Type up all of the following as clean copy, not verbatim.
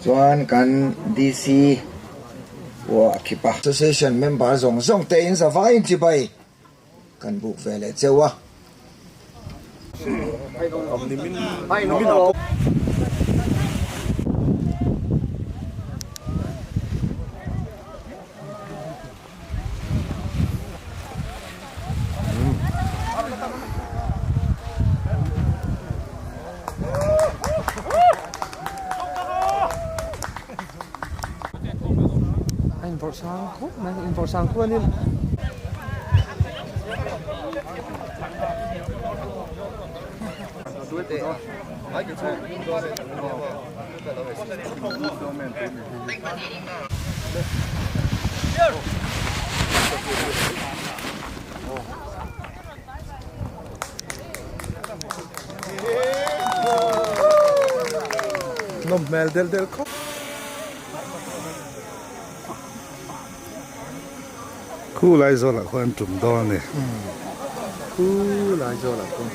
Chuan kan DC pawh a khip a. Association member zawng zawng te in zavai in chibai kan buk ve leh cheu a. A invawrh sang khawp mai invawrh sang khuanin Nawm hmel del del khawp. Khu lai zawlah khuan tum dawn a ni. Khu lai zawlah khuan.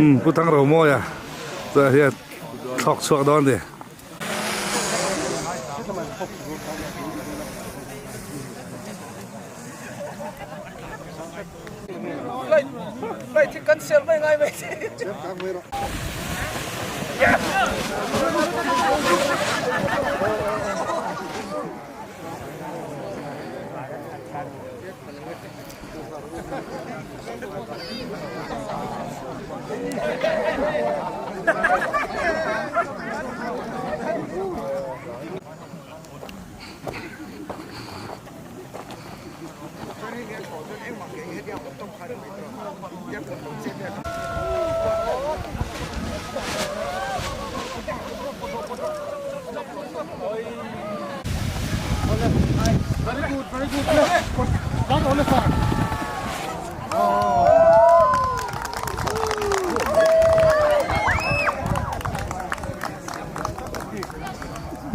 Umm Pu Thangromawia chuan hian thlawk chhuak dawn a ni.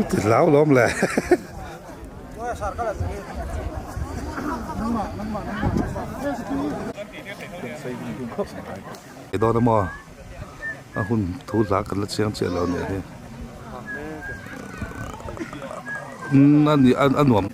Ti hlau lawm le. Dawn emaw a hun thu hla kan la chiang chiah lo a nih hi a nuam.